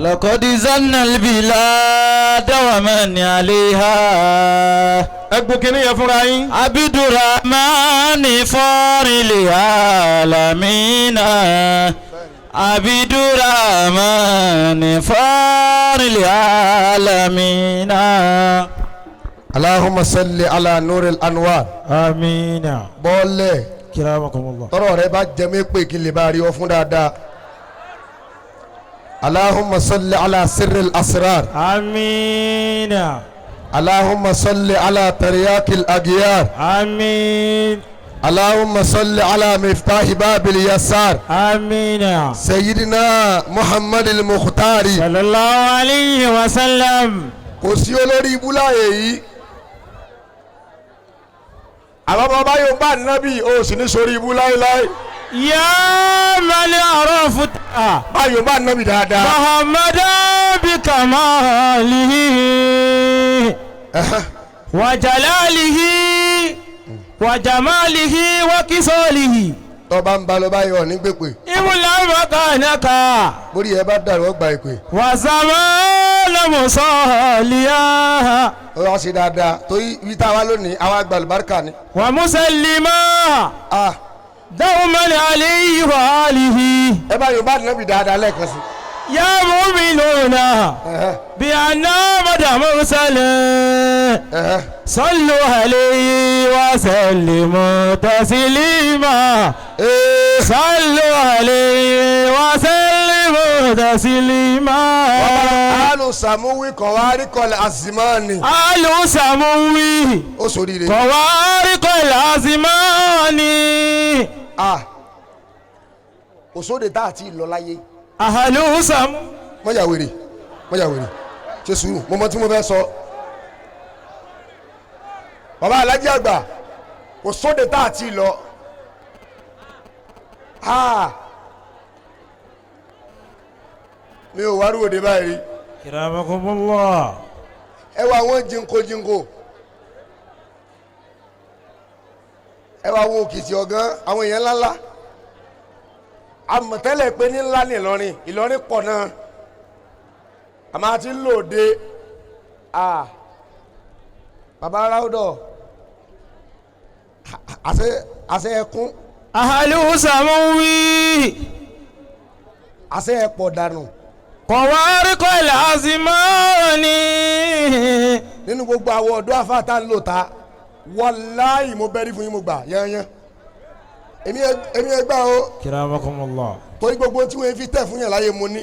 لقد زن البلاد ومن عليها. Ẹgbẹ́ kínní yẹn fúnra yín. عبد الرحمن فار العالمين، عبد الرحمن فار العالمين. اللهم صل على نور الأنوار. آمين. Bọ́ọ̀lẹ̀. كرامكم الله. Tọrọ rẹ bá jẹ mí pé kí n lè bá rí ọ fún dáadáa. اللهم صل على سر الأسرار. آمين. اللهم صل على ترياق الأغيار. آمين. اللهم صل على مفتاح باب اليسار. آمين. سيدنا محمد المختار. صلى الله عليه وسلم. Kò sí olórí ibú láàyè yìí, àmọ́ bàbá yóò bá nábì o sì ní sórí ibú láéláé. يا من عرفت Báyọ̀ bá nábì dáadáa. محمدا بكماله وجلاله وجماله وكساله. Tó bá ń ba lọ báyọ̀ ní gbèpè. إملا مكانك. Bórí ẹ bá dàrú, ọgbà ìpè. وزمان مصاليا. Ó wá sí dáadáa torí ibi tá a wá lónìí, àwa àgbà àlùbáríkà ni. ومسلما Ah, دوما عليه وآله. Ẹ bá yóò bá nábì dáadáa lẹ́ẹ̀kan sí. يا مؤمنون بأن مدى مرسل، صلوا عليه وسلموا تسليما. صلوا عليه وسلموا تسليما. أهل السمو خوارق الأزمان. أهل السمو Ó sóríire. خوارق الأزمان. Ah, kò sóde tá a ti lọ láyé. أهل السمو. Mọ̀yà wèrè, mọ̀yà wèrè, ṣe sùúrù, mo mọ tí mo fẹ́ sọ. Bàbá alájí àgbà, kò sóde tá a ti lọ. Ah, mi ò wárúwò dé báyìí rí. كرامكم الله. Ẹ wá àwọn jinko jinko, ẹ wá àwọn òkìtì ọ̀gán, àwọn èèyàn ńláńlá àmọ̀tẹ́lẹ̀ pé ní ńlá ní Ìlọrin. Ìlọrin pọ̀ náà, àmọ́ àti lòde. Ah, bàbá aráwọ̀dọ̀, àṣẹ àṣẹ ẹkún. أهل السمو. Àṣẹ ẹpọ̀ dànù. خوارق الأزمان. Nínú gbogbo àwọn ọ̀dọ́ àfáàtà ń lò ta, wàláì, mo bẹ́rí fún yín, mo gbà yányán. Èmi ẹ gbà o. كرامكم الله. Torí gbogbo tí wọ́n fi tẹ̀ fún yàn láyé mo ní.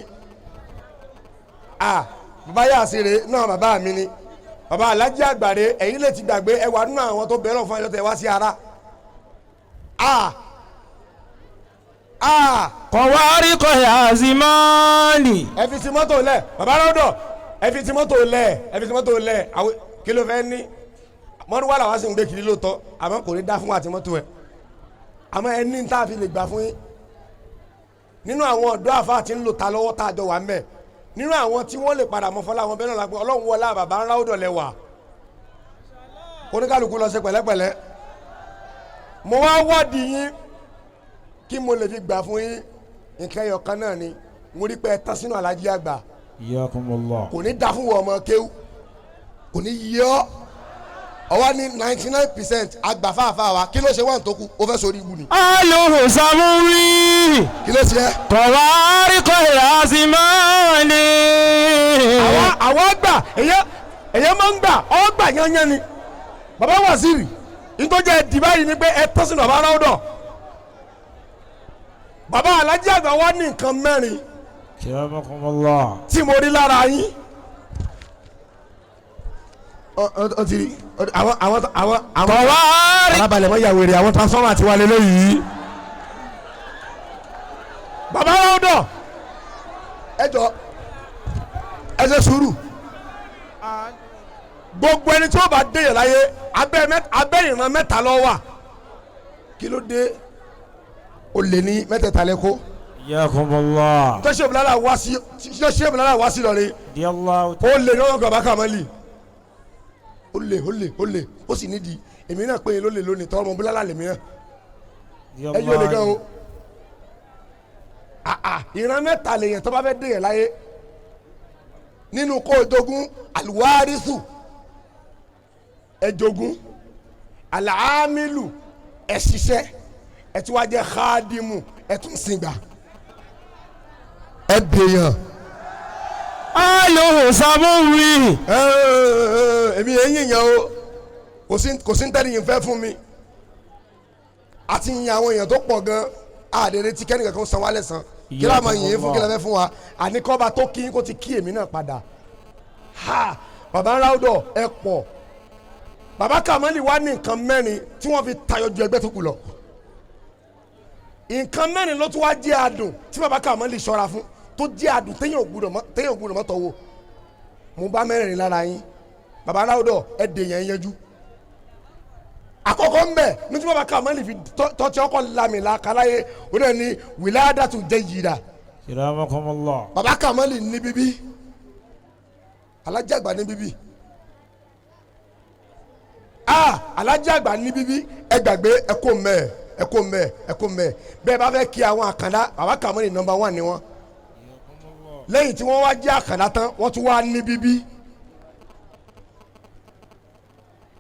A bàbá yà sí rè náà, bàbá mi ni bàbá alájí àgbàre. Ẹ̀yin lè ti gbàgbé, ẹ wà nínú àwọn tó bẹ̀rẹ̀ fún ẹjọ́ tẹ wá sí ara. A a خوارق الأزمان. Ẹ fi ti mọ́tò lẹ̀, bàbá lọ́dọ̀, ẹ fi ti mọ́tò lẹ̀, ẹ fi ti mọ́tò lẹ̀. Àwọn kí ló fẹ́ ní mọ́rúwá làwọn sì ń gbé kiri lóòótọ́, àmọ́ kò ní dá fún àti mọ́tò ẹ̀. Àmọ́ ẹni tá a fi lè gbà fún yín nínú àwọn ọ̀dọ́ àfa tí ń lò ta lọ́wọ́ tá a jọ wà ń bẹ̀, nínú àwọn tí wọ́n lè padà mọ́ fọlá àwọn bẹ́ẹ̀ náà la pé Ọlọ́run wọlé bàbá ńlá ó dọ̀lẹ́ wà, oníkàlùkù lọ sí pẹ̀lẹ́pẹ̀lẹ́. Mo wá wádìí yín kí mo lè fi gbà fún yín. Nǹkan ẹyọ kan náà ni mo rí pé ẹ tán sínú alájí àgbà. حياكم الله. Kò ní da fún wọn, ọmọ kéwú kò ní yí ọ. Ọwọ́ ní 99% agbàfáàfáà wa, kí ló ṣe wọ́n tó kú? Ó fẹ́ sórí ibu ni. أهل السمو. Kí ló ṣe é? خوارق الأزمان. Àwọn gbà, èyàn máa ń gbà, ọ gbà yányán ni. Bàbá waziri nítorí ẹ dì báyìí ni pé ẹ tọ́ sínú bàbá aráwọ̀dọ̀. Bàbá alájí àgbà wa ní nǹkan mẹ́rin كرامكم الله. tí mo rí lára yín. Ọ ti rí àwọn خوارق. Alábàlẹ̀ mọ́ ìyàwó rẹ̀, àwọn transformer ti wà lélẹ̀ yìí. Bàbá aráwọ̀dọ̀, ẹ jọ, ẹ ṣe sùúrù. Gbogbo ẹni tí ó bá déyàn láyé, abẹ́ ìran mẹ́ta ló wà. Kí ló dé? O lè ní mẹ́tẹ̀ẹ̀ta lẹ́kọ́. حياكم الله. Tó ṣe ìbùlálà wá sí lọ́rin. رضي الله. Ó lè ní ọgbà bàbá kàmálì, ó lè, ó lè, ó lè, ó sì nídìí. Èmi náà pé ló lè lónìí tọ́ ọmọ bùlálà lèmi náà. Ẹ yóò lè gan o. Àà, ìran mẹ́ta lèèyàn tó bá fẹ́ déyàn láyé. Nínú kó o jogún àlùwárísù, ẹ jogún àlàámìlù, ẹ ṣiṣẹ́, ẹ tún wá jẹ́ xaadimu, ẹ tún sìngbà, ẹ dèèyàn. Alu samuwi. Èmi yẹn yìnyín o, kò sí ntẹ́ni yìí fẹ́ fún mi. Àti yìn àwọn èèyàn tó pọ̀ gan, àdèrè tí kẹ́nìkan kan san wálẹ̀ san kí láà máa yìn ín fún, kí láà fẹ́ fún wa. Àníkọ́ba tó kí kó ti kí èmi náà padà. Ha, baba Ráúdọ̀, ẹ pọ̀. Baba Kamali wá ní nǹkan mẹ́rin tí wọ́n fi tayọ ju ẹgbẹ́ tó kù lọ. Nǹkan mẹ́rin ló tún wá jẹ́ adùn tí baba Kamali ṣọ́ra fún, tó jẹ́ adùn téèyàn ò gbúdọ̀ mọ́ tọ́wọ́. Mo bá mẹ́rin lára yín, baba Ráúdọ̀, ẹ dè yẹn yanjú. Àkọ́kọ́ ń bẹ̀ ní tí baba Kamali fi tọ́tí ọkọ̀ lamìlà kalaye, o náà ní wiladatu jayyida. Kiramakumullah. Baba Kamali ní bíbí, alájàgbà ní bíbí, alájàgbà ní bíbí. Ẹ gbàgbé, ẹ kó mẹ, ẹ kó mẹ, ẹ kó mẹ. Bẹ́ẹ̀ bá fẹ́ kí àwọn àkàndá, baba Kamali number 1 ni wọ́n. Lẹ́yìn tí wọ́n wá jẹ́ àkàndá tán, wọ́n tún wá ní bíbí.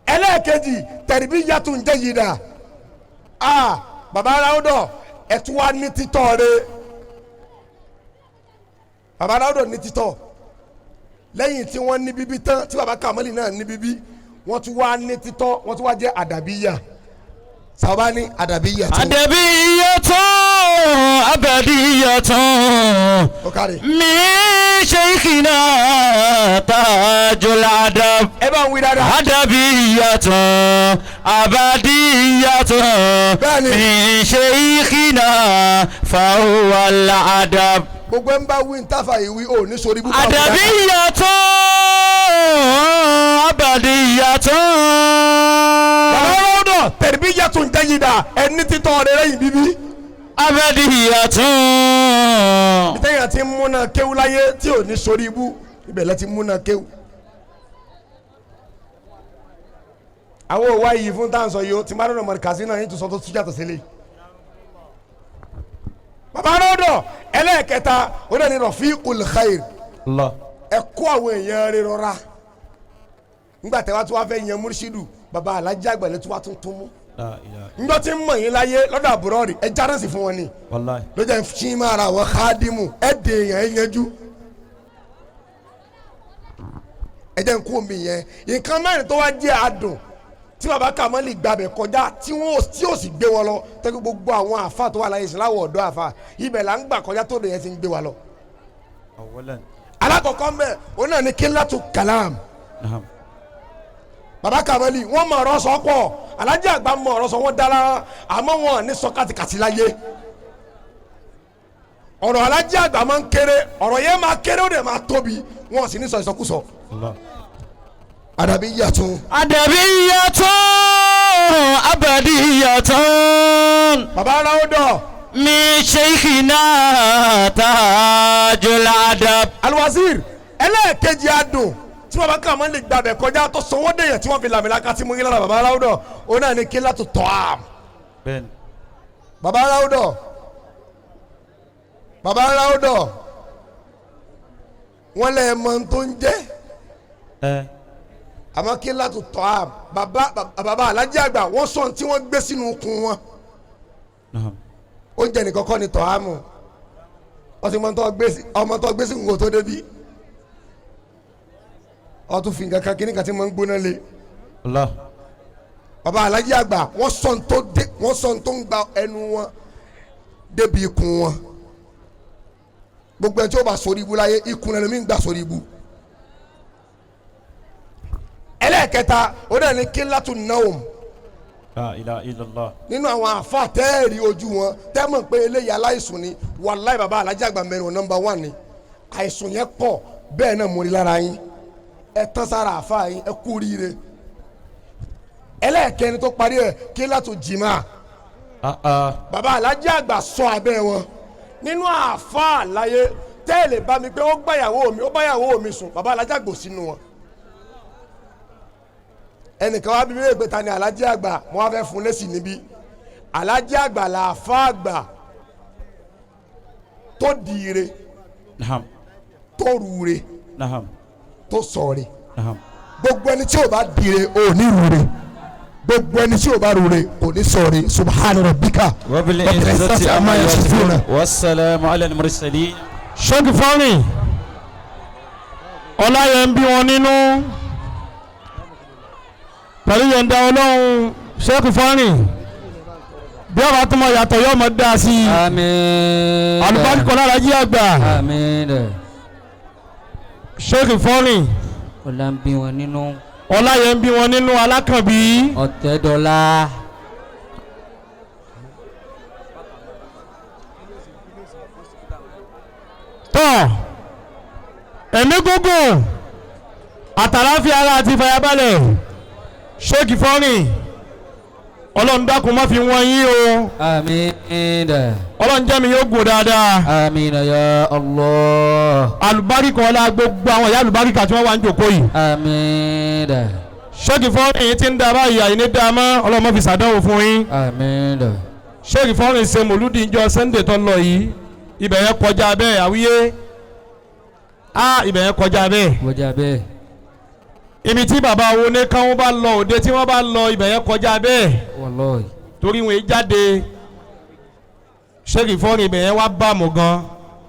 Ẹlẹ́ẹ̀kejì, tarbiyatun jayyida. Baba Ráúdọ̀, ẹ tún wá ní títọ́ rẹ. Baba Ráúdọ̀ ní títọ́. Lẹ́yìn tí wọ́n ní bíbí tán, tí baba Kamali náà ní bíbí, wọ́n tún wá ní títọ́, wọ́n tún wá jẹ́ àdàbíyà. Sábà ní àdàbíyà tó. Àdàbíyà tó, àbàdíyà tó. Ó kárí. Min shaykhina tajul adab. Ẹ bá ń wí dáadáa. Àdàbíyà tó, àbàdíyà tó. Bẹ́ẹ̀ni. Min shaykhina fahuwa al-adab. Gbogbo ẹ ń bá wí ń táfà yìí wí ò ní sori búkọ́. Àdàbíyà tó, àbàdíyà tó. Bàbá Ráúdọ̀, tarbiyatun jayyida, ẹni títọ́ rẹ lẹ́yìn bíbí. Àbàdíyà tó. Ìtẹ̀yìn àti múná kéwú láyé tí ò ní sori ibú, ibẹ̀ lẹ́ ti múná kéwú. Àwọn òwá yìí fún táǹsọ̀ yìí ó ti máa dọ̀nà mọ̀rìkàsí náà yìí tó sọ tó tún yàtọ̀ sílẹ̀. Bàbá Ráúdọ̀, ẹlẹ́ẹ̀kẹta, ó dẹ̀ ní rafiqul khair. Allah. Ẹ kó àwọn èèyàn rẹ rọra. Nígbà tẹ́wá tí wàá fẹ́ yan múrísídù, bàbá alájà àgbàlẹ̀ tí wàá tún tún mú. Njọ́ tí ń mọ̀ yín láyé lọ́dọ̀ àbúrò rẹ̀, ẹ járẹ́sì fún wọn ni. Wallahi. Ló jẹ́ fín máa ra àwọn xaadimu, ẹ dè èèyàn, ẹ yanjú. Ẹ jẹ́ n kú omi yẹn. Nǹkan mẹ́rin tó wá jẹ́ adùn tí baba Kamali gbàbẹ̀ kọjá tí wọ́n tí ó sì gbé wọn lọ, tẹ́kọ̀ gbogbo àwọn àfa tó wà láyé sí láwọ̀ ọ̀dọ́ àfa ibẹ̀ là ń gbà kọjá tó lè yẹn ti ń gbé wa lọ. Alákọ̀ọ́kọ́ mbẹ́, òun náà ní kílátù kàlám. Baba Kamali wọ́n mọ ọ̀rọ̀ sọ pọ̀, alájẹ àgbà mọ ọ̀rọ̀ sọ, wọ́n dára, àmọ́ wọn ní sọ kàtìkàtì láyé. Ọ̀rọ̀ alájẹ àgbà máa ń kéré, ọ̀rọ̀ yẹn máa kéré, ó dẹ̀ máa tóbi, wọn sì ní sọ ìsọkúsọ. Àdàbí yàtún. Àdàbí yàtún, àbàdí yàtún. Baba Ráúdọ̀. Min shaykhina tajul adab. Alwazir, ẹlẹ́ẹ̀kejì adùn tí baba Kamali gbàbẹ̀ kọjá tó sanwó dèyàn tí wọ́n fi làmìlaka tí mo ń lára baba Ráúdọ̀, òun náà ní kílátù tọ́ám. Bẹ́ẹ̀ni. Baba Ráúdọ̀, baba Ráúdọ̀, wọ́n lẹ́ mọ tó ń jẹ́. Àmọ́ kílátù tọ́ám, baba alájẹ àgbà wọ́n sọ tí wọ́n gbé sínú ikùn wọn. Oúnjẹ nìkan kọ́ ni tọ́ámù. Wọ́n ti mọ ọmọ tó gbé sínú kò tó débi. Ọtún fi nǹkan kan kí nìkan tí mo ń gbóná lé. Allah. Baba alájẹ àgbà wọ́n sọ tó dé, wọ́n sọ tó ń gba ẹnu wọn débi ikùn wọn. Gbogbo ẹ tí ó bá sórí ibu láyé, ikùn lẹnu mi ń gbà sórí ibu. Ẹlẹ́ẹ̀kẹta, ó dẹ̀ ní kílátù naum. La ilaha illallah. Nínú àwọn àfa tẹ́ẹ̀rí ojú wọn tẹ́ mọ̀ pé eléyìí aláìsùn ni, wàláì baba alájẹ àgbà mẹ́rin ò nọ́mbà 1 ni. Àìsùn yẹn pọ̀ bẹ́ẹ̀ náà mo rí lára yín. Ẹ tán sára àfa yín, ẹ kú oríire. Ẹlẹ́ẹ̀kẹrin tó parí ẹ̀, kílátù jìmá. Baba alájẹ àgbà sọ abẹ́ wọn. Nínú àfa àlàyé tẹ́ẹ̀lì bá mi pé ó gbàyàwó mi, ó báyàwó mi sùn, baba alájẹ àgbò sínú wọn. Ẹnìkan wá bíbélì pé ta ni alájẹ àgbà, mo wá fẹ́ fún lẹ́sìn níbí. Alájẹ àgbà làáfà àgbà tó diire, tó rure, Tó sọ̀rọ̀. Naam. Gbogbo ẹni tí o bá dire o ní rure, gbogbo ẹni tí o bá rure kò ní sọ̀rọ̀. Subhana rabbika Rabbil izzati amma yasifuna. Wassalamu ala al-mursalin. Ṣéèkì fọ́nrìn ọláyẹ ń bí wọn nínú pẹ̀lú yọ̀ǹda Ọlọ́run. Ṣéèkì fọ́nrìn bí ọba tó mọ yàtọ̀ yóò mọ dáa sí i. Àmín. Alùpàdé lára jí àgbà. Àmín. Ṣéèkì fọ́nrìn Ọlá ń bí wọn nínú. Ọláyẹ ń bí wọn nínú alákànbí. Ọ̀tẹ́dọ́lá. Tọ́ ẹ̀mí gúngùn àtàláfíà ara àti ìfàyàbalẹ̀. Ṣéèkì fọ́nrìn, Ọlọ́run dákun má fi wọ́n yín o. Àmín. Ọlọ́run jẹ́ mi yóò gùn dáadáa. Àmín ya Allah. Alùbáríkà ọlá gbogbo àwọn ìyá alùbáríkà tí wọ́n wà ń jòkó yìí. Àmín. Ṣéèkì fọ́nrìn yìí ti ń da báyìí, àyìní dá mọ́, Ọlọ́run má fi ṣàdánwò fún yín. Àmín. Ṣéèkì fọ́nrìn ṣe mòlúdì ìjọ Sunday tó lọ yìí, ibẹ̀ yẹn kọjá bẹ́ẹ̀ àwíyé á, ibẹ̀ yẹn kọjá bẹ́ẹ̀. Wọ́jà bẹ́ẹ̀. Ibi tí bàbá wo ní káwọn bá lọ òde tí wọ́n bá lọ, ibẹ̀ yẹn kọjá bẹ́ẹ̀. Wallahi. Torí wọn jáde, ṣéèkì fọ́nrìn ibẹ̀ yẹn wá bá mọ̀ gan.